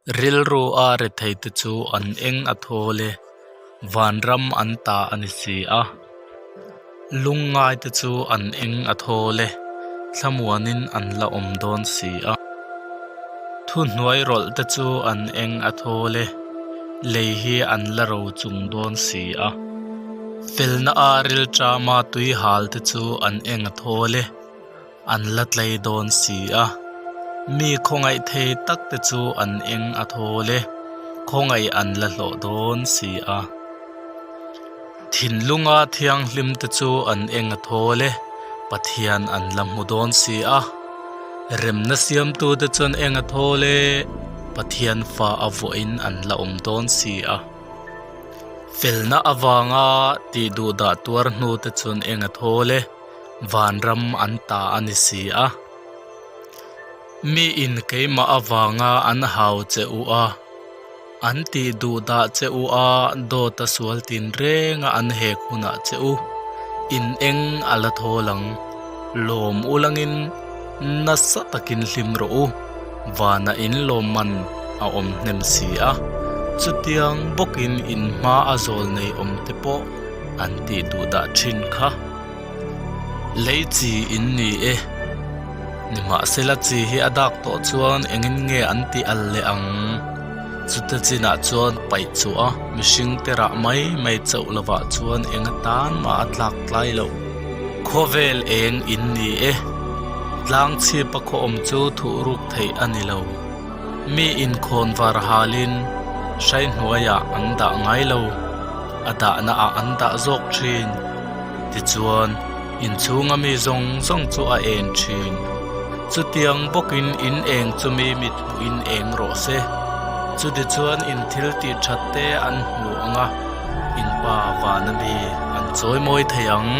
Rilru a retheite chu an eng a thawl e, vanram an ta a ni si a. Lungngaite chu an eng a thawl e, thlamuanin an la awm dawn si a. Thuhnuai rawlh te chu an eng a thawl e, lei hi an la ro chung dawn si a. Felna a rilṭama tui hal te chu an eng a thawl e. An la tlei dawn si a, mi khawngaih thei tak te chu an eng a thawl e, khawngaih an la hlawh dawn si a. Thinlunga thianghlim te chu an eng a thawl e, Pathian an la hmu dawn si a. Remna siamtu te chuan eng a thawl e, Pathian fa a vuahin an la awm dawn si a. Felna avanga tih duhdah tuar hnu te chuan eng a thawl e. Vanram an ta a ni si a. Mi in keimah avanga an hau che u a, an tih duh dah che u a, dawt a sual tin reng a an hek hunah che u, in eng a la thawl ang. Lawm u langin nasa takin hlim rawh u, vanah in lawmman a awm hnem si a, chutiang bawkin in hma a zawl nei awm te pawh an tih duh dah thin kha. Lei chi in ni e. Nimahsela chi hi a dak tawh chuan engin nge an ti al leh ang? Chute chinah chuan paih chhuah a, mihring te rah mai mai chauh lovah chuan eng atan mah a tlak tlai loh. Khawvel eng in ni e. Tlang chhip a khaw awm chu thuh ruk theih a ni lo. Mi inkhawn var halin hrai hnuaiah an dah ngai lo. A dahna ah an dah zawk thin. Tichuan, inchhunga mi zawng zawng chu a en thin. Chutiang bawkin in eng chu mi mit hmuhin eng rawh se. Chutichuan in thil tih that te an hmu ang a, in pa vana mi an chawimawi thei ang.